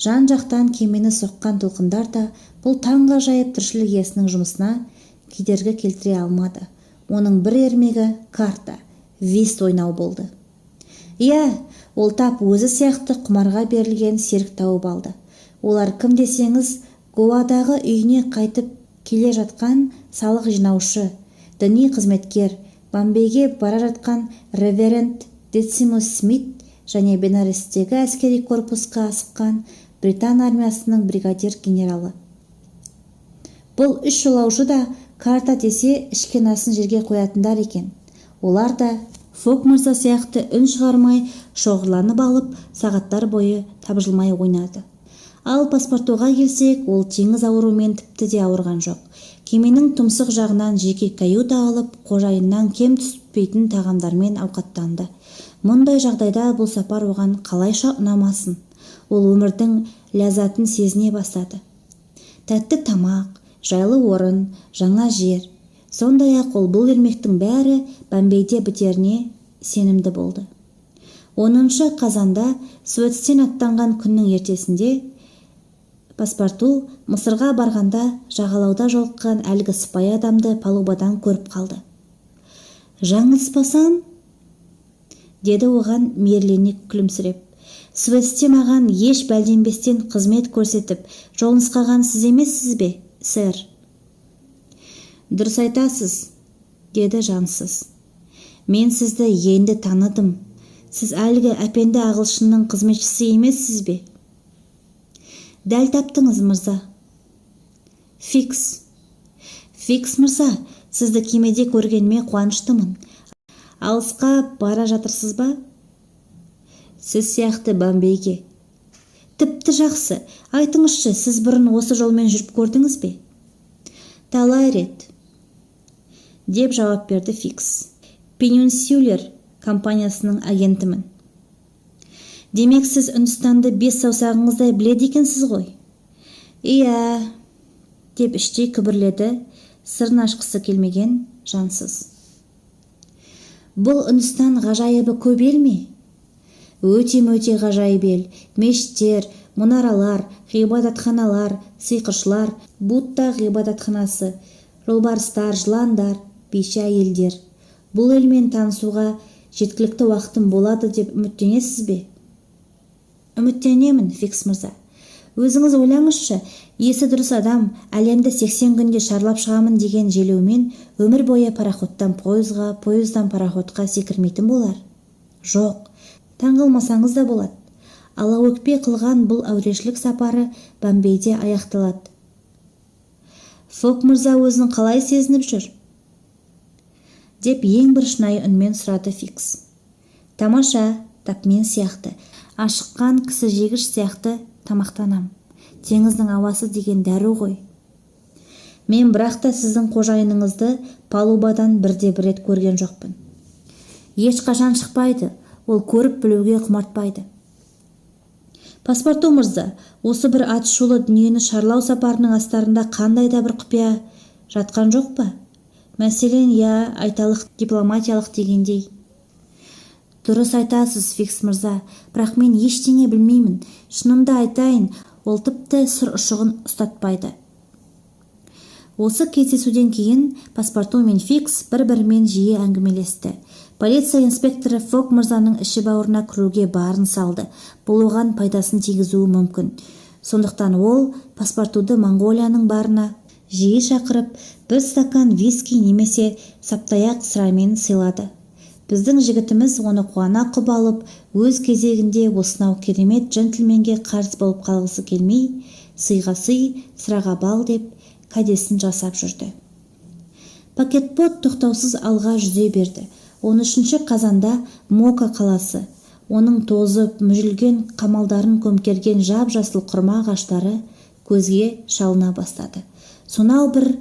Жан-жақтан кемені соққан толқындар да бұл таңғажайып тіршілік иесінің жұмысына кедергі келтіре алмады. Оның бір ермегі карта, вист ойнау болды. Иә, ол тап өзі сияқты құмарға берілген серік тауып алды. Олар кім десеңіз, Гоадағы үйіне қайтып келе жатқан салық жинаушы, діни қызметкер, Бомбейге бара жатқан реверенд Децимус Смит және Бенарестегі әскери корпусқа асыққан британ армиясының бригадир генералы. Бұл үш жолаушы да карта десе ішкен асын жерге қоятындар екен. Олар да Фог мырза сияқты үн шығармай шоғырланып алып, сағаттар бойы тапжылмай ойнады. Ал Паспартуға келсек, ол теңіз ауруымен тіпті де ауырған жоқ. Кеменің тұмсық жағынан жеке каюта алып, қожайыннан кем түспейтін тағамдармен ауқаттанды. Мұндай жағдайда бұл сапар оған қалайша ұнамасын? Ол өмірдің ләззатын сезіне бастады: тәтті тамақ, жайлы орын, жаңа жер. Сондай-ақ ол бұл ермектің бәрі Бомбейде бітеріне сенімді болды. 10 қазанда, Суэцтен аттанған күннің ертесінде, Паспарту Мысырға барғанда жағалауда жолыққан әлгі сыпайы адамды палубадан көріп қалды. «Жаңылыспасам, — деді оған мейірлене күлімсіреп, — Суэцте маған еш бәлденбестен қызмет көрсетіп, жол нұсқаған сіз емессіз бе, сэр?» «Дұрыс айтасыз, — деді жансыз. — Мен сізді енді таныдым. Сіз әлгі әпенді ағылшынның қызметшісі емессіз бе?» «Дәл таптыңыз, мырза. Фикс». «Фикс мырза, сізді кемеде көргеніме қуаныштымын. Алысқа бара жатырсыз ба?» «Сіз сияқты Бомбейге». «Тіпті жақсы. Айтыңызшы, сіз бұрын осы жолмен жүріп көрдіңіз бе?» «Талай рет», — деп жауап берді Фикс. «Пенинсюлер компаниясының агентімін». «Демек, сіз Үндістанды бес саусағыңыздай біледі екенсіз ғой?» «Иә», — деп іштей күбірледі сырын ашқысы келмеген жансыз. «Бұл Үндістан ғажайыбы көп ел ме?» «Өте-мөте ғажайып ел. Мешіттер, мұнаралар, ғибадатханалар, сиқыршылар, Будда ғибадатханасы, жолбарыстар, жыландар, биші әйелдер. Бұл елмен танысуға жеткілікті уақытым болады деп үміттенесіз бе?» «Үміттенемін, Фикс мырза. Өзіңіз ойлаңызшы, есі дұрыс адам әлемді 80 күнде шарлап шығамын деген желеумен өмір бойы пароходтан пойызға, пойыздан пароходқа секірмейтін болар. Жоқ, таңғалмасаңыз да болады. Алаөкпе қылған бұл әурешілік сапары Бомбейде аяқталады. Фог мырза өзін қалай сезініп жүр?» — деп ең бір шынайы үнмен сұрады Фикс. «Тамаша. Тап мен сияқты. Ашыққан кісі жегіш сияқты тамақтанам. Теңіздің ауасы деген дәру ғой. Мен бірақ та сіздің қожайыныңызды палубадан бірде-бір рет көрген жоқпын». «Ешқашан шықпайды. Ол көріп білуге құмартпайды. Паспарту мырза, осы бір атышулы дүниені шарлау сапарының астарында қандай да бір құпия жатқан жоқ па? Мәселен, я, айталық, дипломатиялық дегендей?» «Дұрыс айтасыз, Фикс мырза, бірақ мен ештеңе білмеймін. Шынымды айтайын, ол тіпті сыр ұшығын ұстатпайды». Осы кездесуден кейін Паспарту мен Фикс бір-бірімен жиі әңгімелесті. Полиция инспекторы Фог мырзаның іші-бауырына кіруге барын салды. Бұл оған пайдасын тигізуі мүмкін. Сондықтан ол Паспартуды Моңғолияның барына жиі шақырып, бір стакан виски немесе саптаяқ сырамен сыйлады. Біздің жігітіміз оны қуана құп алып, өз кезегінде осынау керемет джентльменге қарыз болып қалғысы келмей, сыйға сый, сыраға бал деп кәдесін жасап жүрді. Пакетбот тоқтаусыз алға жүзе берді. 13 қазанда Мока қаласы, оның тозып мүжілген қамалдарын көмкерген жап-жасыл құрма ағаштары көзге шалына бастады. Сонау бір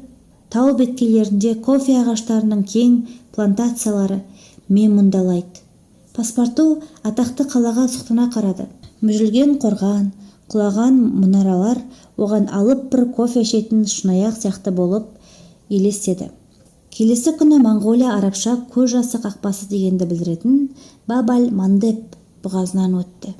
тау беткейлерінде кофе ағаштарының кең плантациялары менмұндалайды. Паспарту атақты қалаға сұқтана қарады. Мүжілген қорған, құлаған мұнаралар оған алып бір кофе ішетін шынаяқ сияқты болып елестеді. Келесі күні Моңғолия арабша көз жасы қақпасы дегенді білдіретін Баб-аль-Мандеб бұғазынан өтті.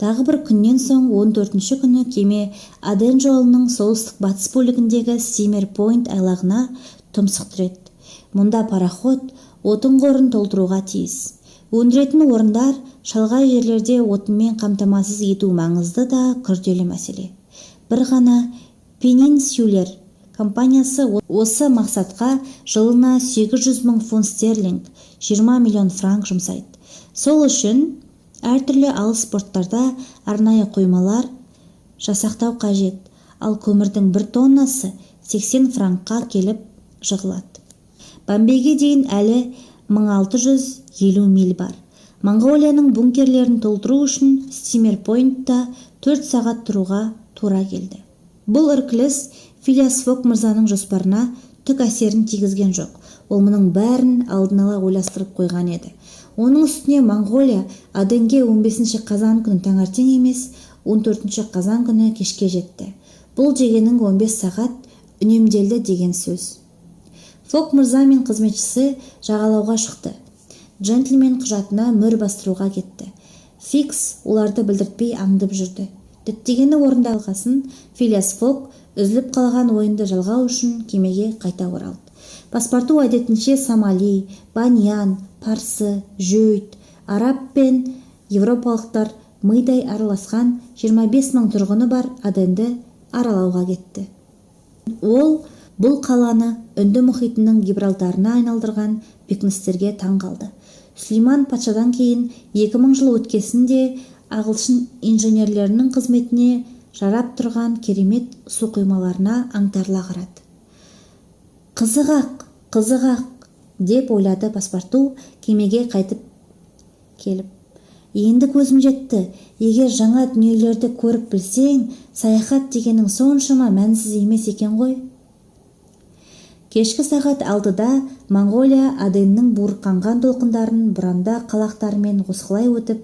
Тағы бір күннен соң, 14-ші күні, кеме Аден жолының солтүстік батыс бөлігіндегі Стимер-Пойнт айлағына тұмсық тіреді. Мұнда пароход отын қорын толтыруға тиіс. Өндіретін орындар шалғай жерлерде отынмен қамтамасыз ету маңызды да күрделі мәселе. Бір ғана Пенинсюлер компаниясы осы мақсатқа жылына 800 мың фунт стерлинг, 20 миллион франк жұмсайды. Сол үшін әртүрлі алыс порттарда арнайы қоймалар жасақтау қажет, ал көмірдің бір тоннасы 80 франкқа келіп жығылады. Бомбейге дейін әлі 1650 миль бар. Монғолияның бункерлерін толтыру үшін Стимер-Пойнтта 4 сағат тұруға тура келді. Бұл іркіліс Филиас Фогг мырзаның жоспарына түк әсерін тигізген жоқ. Ол мұның бәрін алдын ала ойластырып қойған еді. Оның үстіне Монғолия Аденге 15 қазан күні таңертең емес, 14 қазан күні кешке жетті. Бұл дегенің 15 сағат үнемделді деген сөз. Фогг мырза мен қызметшісі жағалауға шықты. Джентльмен құжатына мөр бастыруға кетті. Фикс оларды білдіртпей аңдып жүрді. Діттегені орындалғасын, Филиас Фогг үзіліп қалған ойынды жалғау үшін кемеге қайта оралды. Паспарту әдетінше сомали, баньян, парсы, жөйт, араб пен еуропалықтар мидай араласқан 25 мың тұрғыны бар Аденді аралауға кетті. Ол бұл қаланы Үнді мұхитының Гибралтарына айналдырған бекіністерге таң қалды. Сүлейман патшадан кейін 2000 жыл өткесін де ағылшын инженерлерінің қызметіне жарап тұрған керемет су құймаларына аңтарыла қарады. «Қызық-ақ, қызық-ақ», – деп ойлады Паспарту кемеге қайтып келіп. «Енді көзім жетті. Егер жаңа дүниелерді көріп білсең, саяхат дегенің соншама мәнсіз емес екен ғой». Кешкі сағат 6-да Монғолия Аденнің буырқанған толқындарын бұранда қалақтарымен осқылай өтіп,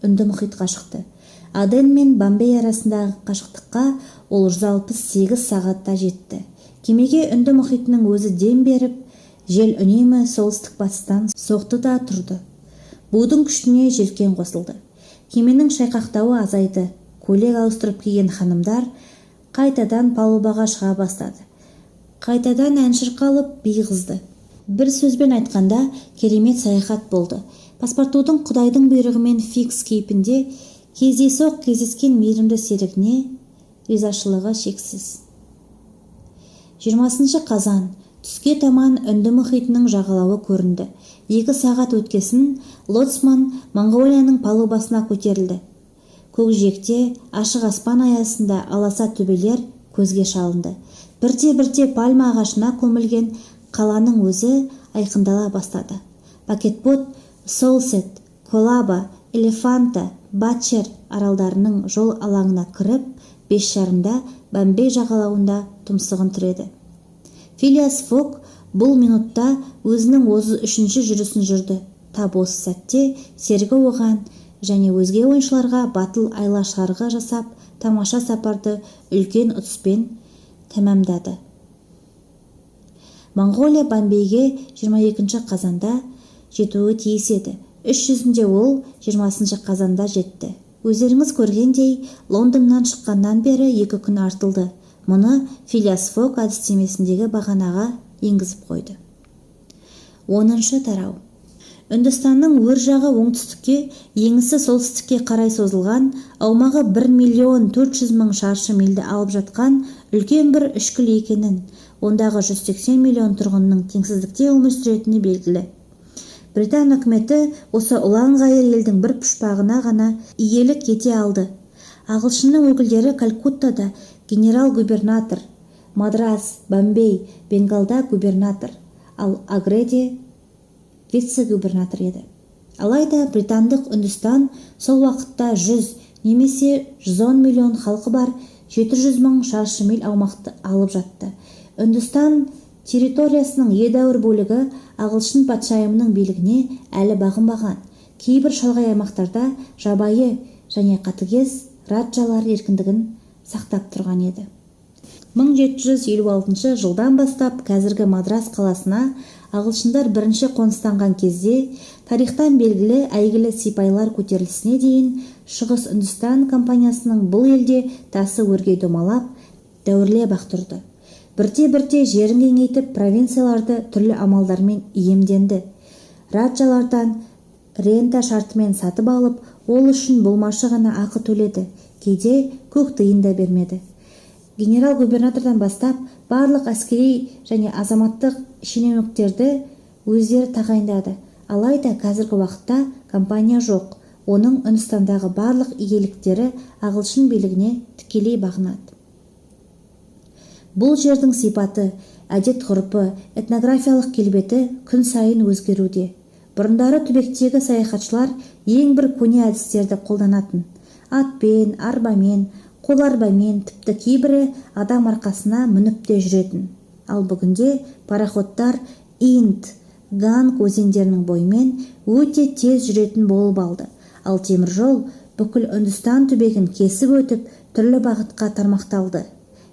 Үнді мұхитқа шықты. Аден мен Бомбей арасындағы қашықтыққа ол 168 сағатта жетті. Кемеге Үнді мұхитының өзі дем беріп, жел үнемі солтүстік батыстан соқты да тұрды. Будың күшіне желкен қосылды. Кеменің шайқақтауы азайды. Көйлек ауыстырып киген ханымдар қайтадан палубаға шыға бастады. Қайтадан ән шырқалып, би қызды. Бір сөзбен айтқанда, керемет саяхат болды. Паспартудың құдайдың бұйрығымен Фикс кейпінде кездейсоқ кездескен мейірімді серігіне ризашылығы шексіз. 20 қазан түске таман Үнді мұхитының жағалауы көрінді. 2 сағат өткесін лоцман Монғолияның палубасына көтерілді. Көкжиекте, ашық аспан аясында аласа төбелер көзге шалынды. Бірте-бірте пальма ағашына көмілген қаланың өзі айқындала бастады. Пакетбот Солсет, Колаба, Элефанта, Батчер аралдарының жол алаңына кіріп, 5:30-да Бомбей жағалауында тұмсығын тіреді. Филиас Фогг бұл минутта өзінің 33-ші жүрісін жүрді. Тап осы сәтте серігі оған және өзге ойыншыларға батыл айла-шарғы жасап, тамаша сапарды үлкен ұтыспен тәмамдады. Монғолия Бомбейге 22 қазанда жетуі тиіс еді. Іс жүзінде ол 20 қазанда жетті. Өздеріңіз көргендей, Лондоннан шыққаннан бері 2 күн артылды. Мұны Филиас Фогг әдістемесіндегі бағанаға енгізіп қойды. 10-тарау. Үндістанның өр жағы оңтүстікке, еңісі солтүстікке қарай созылған, аумағы 1 миллион 400 мың шаршы мильді алып жатқан үлкен бір үшкіл екенін, ондағы 180 миллион тұрғынның теңсіздікте өмір сүретіні белгілі. Британ үкіметі осы ұлан-ғайыр елдің бір пұшпағына ғана иелік ете алды. Ағылшынның өкілдері Калькуттада генерал-губернатор, Мадрас, Бомбей, Бенгалда губернатор, ал Агреде вице-губернатор еді. Алайда британдық Үндістан сол уақытта 100 немесе 110 миллион халқы бар 700 мың шаршы миль аумақты алып жатты. Үндістан территориясының едәуір бөлігі ағылшын патшайымының билігіне әлі бағынбаған. Кейбір шалғай аймақтарда жабайы және қатыгез раджалар еркіндігін сақтап тұрған еді. 1756 жылдан бастап, қазіргі Мадрас қаласына ағылшындар бірінші қоныстанған кезде, тарихтан белгілі әйгілі сипайлар көтерілісіне дейін Шығыс Үндістан компаниясының бұл елде тасы өрге домалап, дәуірлеп-ақ тұрды. Бірте-бірте жерін кеңейтіп, провинцияларды түрлі амалдармен иемденді. Раджалардан Рента шартымен сатып алып, ол үшін болмашы ғана ақы төледі, кейде көк тиын да бермеді. Генерал-губернатордан бастап барлық әскери және азаматтық шенеуніктерді өздері тағайындады. Алайда қазіргі уақытта компания жоқ, оның Үндістандағы барлық иеліктері ағылшын билігіне тікелей бағынады. Бұл жердің сипаты, әдет-ғұрпы, этнографиялық келбеті күн сайын өзгеруде. Бұрындары түбектегі саяхатшылар ең бір көне әдістерді қолданатын: атпен, арбамен, қол арбамен, тіпті кейбірі адам арқасына мініп те жүретін. Ал бүгінде пароходтар Инд, Ганг өзендерінің бойымен өте тез жүретін болып алды, ал темір жол бүкіл Үндістан түбегін кесіп өтіп, түрлі бағытқа тармақталды.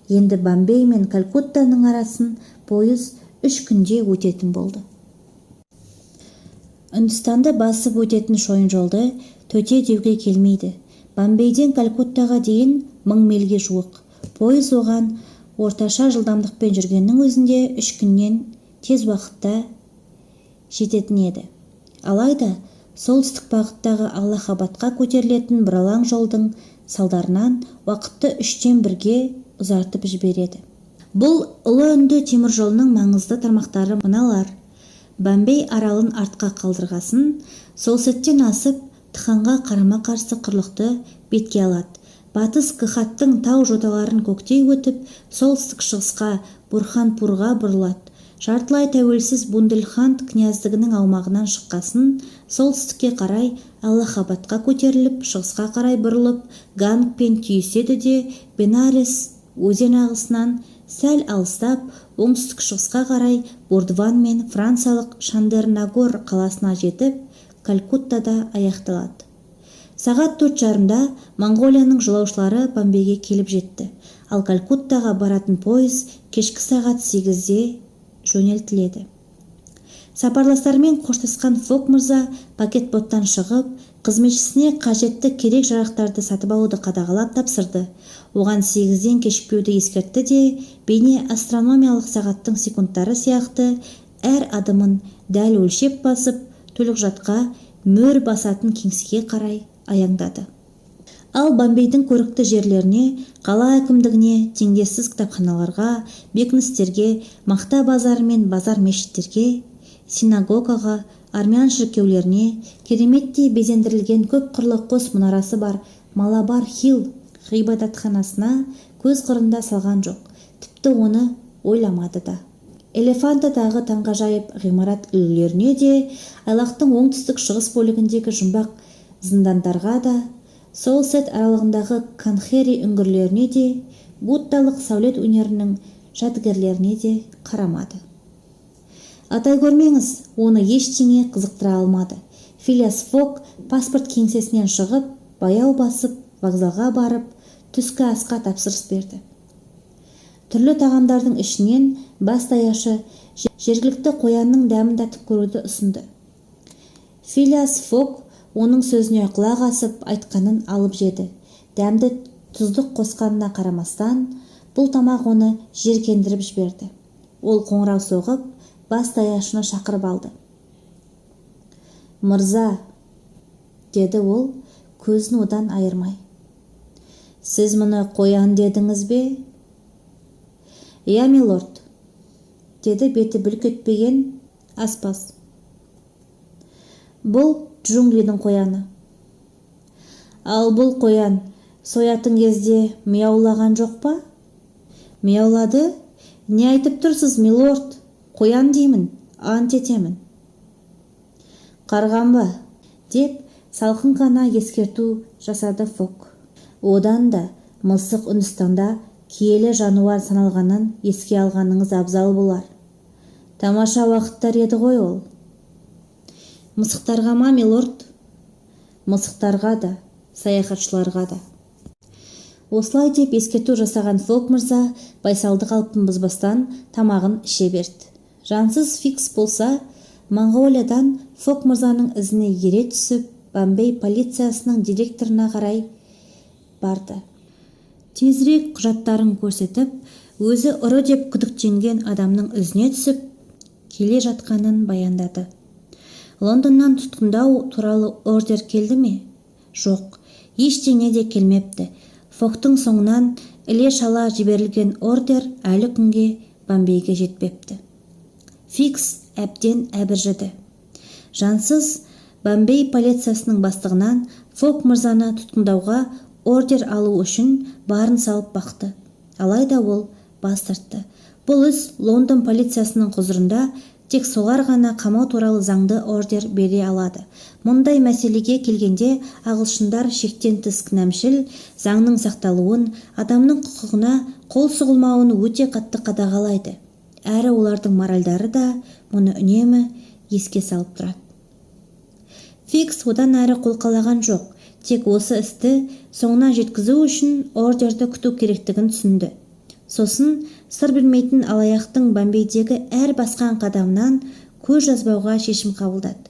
Енді Бомбей мен Калькуттаның арасын пойыз 3 күнде өтетін болды. Үндістанды басып өтетін шойын жолды төте деуге келмейді. Бомбейден Калькуттаға дейін 1000 мильге жуық. Пойыз оған орташа жылдамдықпен жүргеннің өзінде 3 күннен тез уақытта жететін еді. Алайда солтүстік бағыттағы Аллахабадқа көтерілетін бұралаң жолдың салдарынан уақытты үштен бірге ұзартып жібереді. Бұл Ұлы Үнді теміржолының маңызды тармақтары мыналар: Бомбей аралын артқа қалдырғасын, Солсеттен асып, Тханға қарама-қарсы құрлықты бетке алады. Батыс Гхаттың тау жоталарын көктей өтіп, солтүстік-шығысқа, Бурханпурға бұрылады. Жартылай тәуелсіз Бунделханд князьдігінің аумағынан шыққасын, солтүстікке қарай Аллахабадқа көтеріліп, шығысқа қарай бұрылып, Гангпен түйіседі де, Бенарес өзен ағысынан сәл алыстап, оңтүстік-шығысқа қарай Бурдван мен франциялық Шандернагор қаласына жетіп, Калькуттада аяқталады. Сағат 4:30-да Моңғолияның жолаушылары Бомбейге келіп жетті, ал Калькуттаға баратын пойыз кешкі сағат 8-де жөнелтіледі. Сапарластарымен қоштасқан Фог мырза пакетботтан шығып, қызметшісіне қажетті керек-жарақтарды сатып алуды қадағалап тапсырды. Оған 8-ден кешікпеуді ескертті де, бейне астрономиялық сағаттың секундтары сияқты әр адымын дәл өлшеп басып, төлқұжатқа мөр басатын кеңсеге қарай аяңдады. Ал Бомбейдің көрікті жерлеріне, қала әкімдігіне, теңдессіз кітапханаларға, бекіністерге, мақта базары мен базар мешіттерге, синагогаға, армян шіркеулеріне, кереметтей безендірілген көп қырлы қос мұнарасы бар Малабар Хилл ғибадатханасына көз қырын да салған жоқ, тіпті оны ойламады да. Элефантадағы таңғажайып ғимарат үлгілеріне де, айлақтың оңтүстік-шығыс бөлігіндегі жұмбақ зындандарға да, Солсет аралындағы Канхери үңгірлеріне де, буддалық сәулет өнерінің жәдігерлеріне де қарамады. Атай көрмеңіз, оны ештеңе қызықтыра алмады. Филиас Фог паспорт кеңсесінен шығып, баяу басып вокзалға барып, түскі асқа тапсырыс берді. Түрлі тағамдардың ішінен бас даяшы жергілікті қоянның дәмін татып көруді ұсынды. Филиас Фог оның сөзіне құлақ асып, айтқанын алып жеді. Дәмді тұздық қосқанына қарамастан, бұл тамақ оны жиіркендіріп жіберді. Ол қоңырау соғып, бас даяшыны шақырып алды. «Мырза, — деді ол көзін одан айырмай, — сіз мұны қоян дедіңіз бе?» «Иә, милорд», — деді беті бүлк етпеген аспаз. «Бұл джунглидің қояны». «Ал бұл қоян соятын кезде мияулаған жоқ па?» «Мияулады? Не айтып тұрсыз, милорд? Қоян деймін, ант етемін». «Қарғанба», — деп салқын ғана ескерту жасады Фог. «Одан да мысық Үндістанда киелі жануар саналғанын еске алғаныңыз абзал болар. Тамаша уақыттар еді ғой ол». «Мысықтарға ма, милорд?» «Мысықтарға да, саяхатшыларға да». Осылай деп ескерту жасаған Фог мырза байсалды қалпын бұзбастан тамағын іше берді. Жансыз Фикс болса, Моңғолиядан Фог мырзаның ізіне ере түсіп, Бомбей полициясының директорына қарай барды. Тезірек құжаттарын көрсетіп, өзі ұры деп күдіктенген адамның ізіне түсіп келе жатқанын баяндады. Лондоннан тұтқындау туралы ордер келді ме? Жоқ, ештеңе де келмепті. Фогтың соңынан іле-шала жіберілген ордер әлі күнге Бомбейге жетпепті. Фикс әбден әбіржіді. Жансыз Бомбей полициясының бастығынан Фог мырзаны тұтқындауға ордер алу үшін барын салып бақты. Алайда ол бас тартты. Бұл іс Лондон полициясының құзырында, тек солар ғана қамау туралы заңды ордер бере алады. Мұндай мәселеге келгенде ағылшындар шектен тыс кінәмшіл, заңның сақталуын, адамның құқығына қол сұғылмауын өте қатты қадағалайды. Әрі олардың моральдары да мұны үнемі еске салып тұрады. Фикс одан әрі қолқалаған жоқ, тек осы істі соңына жеткізу үшін ордерді күту керектігін түсінді. Сосын сыр бермейтін алаяқтың Бомбейдегі әр басқан қадамынан көз жазбауға шешім қабылдады.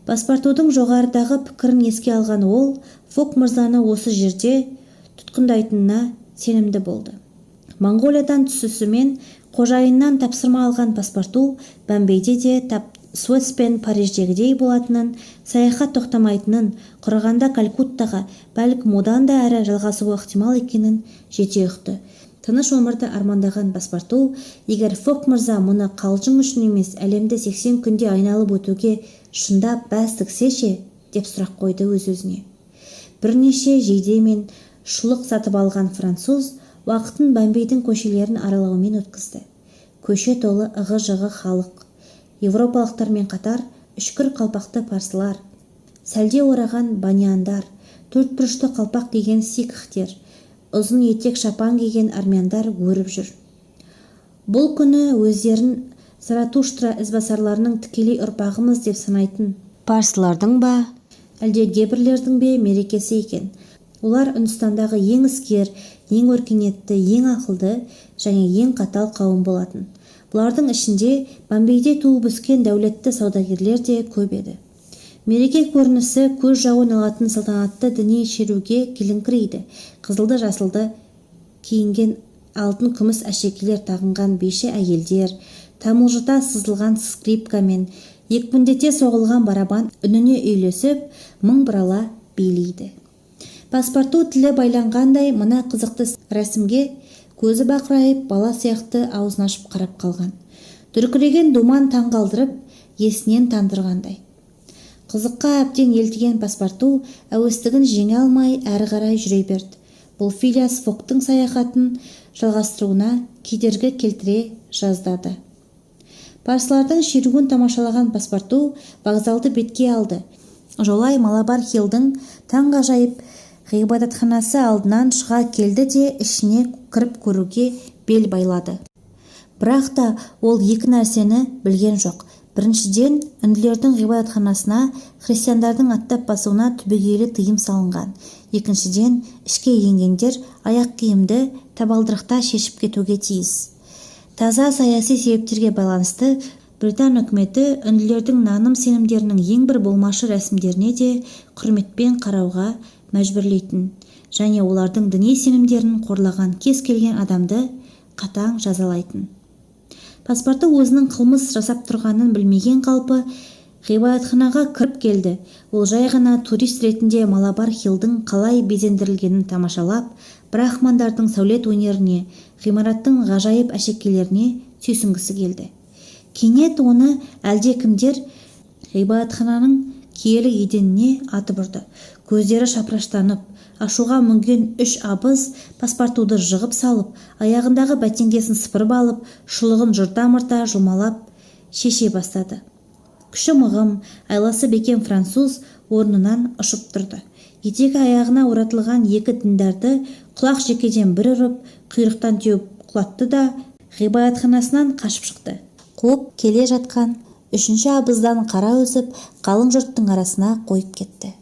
Паспартудың жоғарыдағы пікірін еске алған ол Фог мырзаны осы жерде тұтқындайтынына сенімді болды. Моңғолиядан түсісімен қожайынынан тапсырма алған Паспарту Бомбейде де тап Суэц пен Париждегідей болатынын, саяхат тоқтамайтынын, құрығанда Калькуттаға, бәлкім, одан да әрі жалғасуы ықтимал екенін жете ұқты. Тыныш өмірді армандаған Паспарту, егер Фог мырза мұны қалжың үшін емес, әлемді 80 күнде айналып өтуге шындап бәс тіксе ше, деп сұрақ қойды өз-өзіне. Бірнеше жейде мен шұлық сатып алған француз уақытын Бомбейдің көшелерін аралаумен өткізді. Көше толы ығы-жығы халық. Еуропалықтармен қатар үшкір қалпақты парсылар, сәлде ораған баниандар, төртбұрышты қалпақ киген сикхтер, ұзын етек шапан киген армяндар өріп жүр. Бұл күні өздерін Заратуштра ізбасарларының тікелей ұрпағымыз деп санайтын парсылардың ба, әлде гебрлердің бе мерекесі екен. Олар Үндістандағы ең іскер, ең өркениетті, ең ақылды және ең қатал қауым болатын. Бұлардың ішінде Бомбейде туып өскен дәулетті саудагерлер де көп еді. Мереке көрінісі көз жауын алатын салтанатты діни шеруге келіңкірейді. Қызылды-жасылды киінген, алтын күміс әшекейлер тағынған биші әйелдер тамылжыта сызылған скрипка мен екпіндете соғылған барабан үніне үйлесіп, мың бұрала билейді. Паспарту тілі байланғандай мына қызықты рәсімге көзі бақырайып, бала сияқты аузын ашып қарап қалған. Дүркіреген думан таңғалдырып, есінен тандырғандай. Қызыққа әбден елтіген Паспарту әуестігін жеңе алмай әрі қарай жүре берді. Бұл Филиас Фогтың саяхатын жалғастыруына кедергі келтіре жаздады. Парсылардың шеруін тамашалаған Паспарту вокзалды бетке алды. Жолай Малабар Хиллдің таңғажайып ғибадатханасы алдынан шыға келді де, ішіне кіріп көруге бел байлады. Бірақ та ол екі нәрсені білген жоқ. Біріншіден, үнділердің ғибадатханасына христиандардың аттап басуына түбегейлі тыйым салынған. Екіншіден, ішке енгендер аяқ киімді табалдырықта шешіп кетуге тиіс. Таза саяси себептерге байланысты британ үкіметі үнділердің наным-сенімдерінің ең бір болмашы рәсімдеріне де құрметпен қарауға мәжбүрлейтін және олардың діни сенімдерін қорлаған кез келген адамды қатаң жазалайтын. Паспорту өзінің қылмыс жасап тұрғанын білмеген қалпы ғибадатханаға кіріп келді. Ол жай ғана турист ретінде Малабар Хиллдің қалай безендірілгенін тамашалап, брахмандардың сәулет өнеріне, ғимараттың ғажайып әшекейлеріне сүйсінгісі келді. Кенет оны әлдекімдер ғибадатхананың киелі еденіне атып ұрды. Көздері шапыраштанып, ашуға мінген үш абыз Паспартуды жығып салып, аяғындағы бәтеңкесін сыпырып алып, шұлығын жырта-мырта жұлмалап шеше бастады. Күші мығым, айласы бекем француз орнынан ұшып тұрды. Етегі аяғына оратылған екі діндарды құлақ жекеден бір ұрып, құйрықтан теуіп құлатты да, ғибадатханасынан қашып шықты. Қуып келе жатқан үшінші абыздан қара үзіп, қалың жұрттың арасына қойып кетті.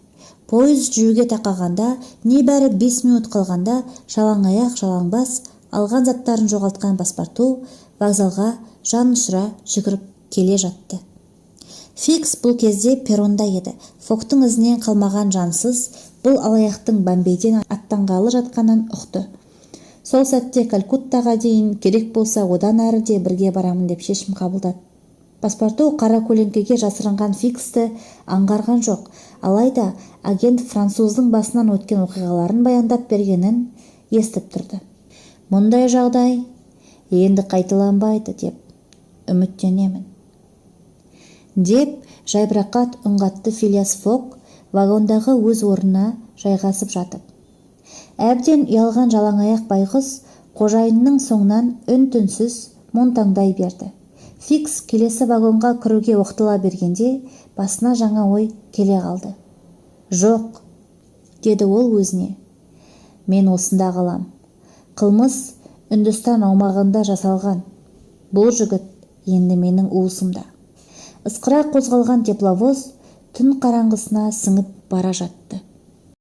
Пойыз жүруге тақағанда небәрі 5 минут қалғанда жалаң аяқ, жалаң бас, алған заттарын жоғалтқан Паспарту вокзалға жан ұшыра жүгіріп келе жатты. Фикс бұл кезде перронда еді. Фогтың ізінен қалмаған жансыз бұл алаяқтың Бомбейден аттанғалы жатқанын ұқты. Сол сәтте Калькуттаға дейін, керек болса, одан әрі де бірге барамын деп шешім қабылдады. Паспарту қара көлеңкеге жасырынған Фиксті аңғарған жоқ, алайда агент француздың басынан өткен оқиғаларын баяндап бергенін естіп тұрды. Мұндай жағдай енді қайталанбайды деп үміттенемін, деп жайбарақат үн қатты Филиас Фогг вагондағы өз орнына жайғасып жатып. Әбден ұялған жалаңаяқ байғұс қожайынының соңынан үн-түнсіз монтаңдай берді. Фикс келесі вагонға кіруге оқтала бергенде, басына жаңа ой келе қалды. «Жоқ, – деді ол өзіне, – мен осында қалам. Қылмыс Үндістан аумағында жасалған. Бұл жігіт енді менің уысымда». Ысқыра қозғалған тепловоз түн қараңғысына сіңіп бара жатты.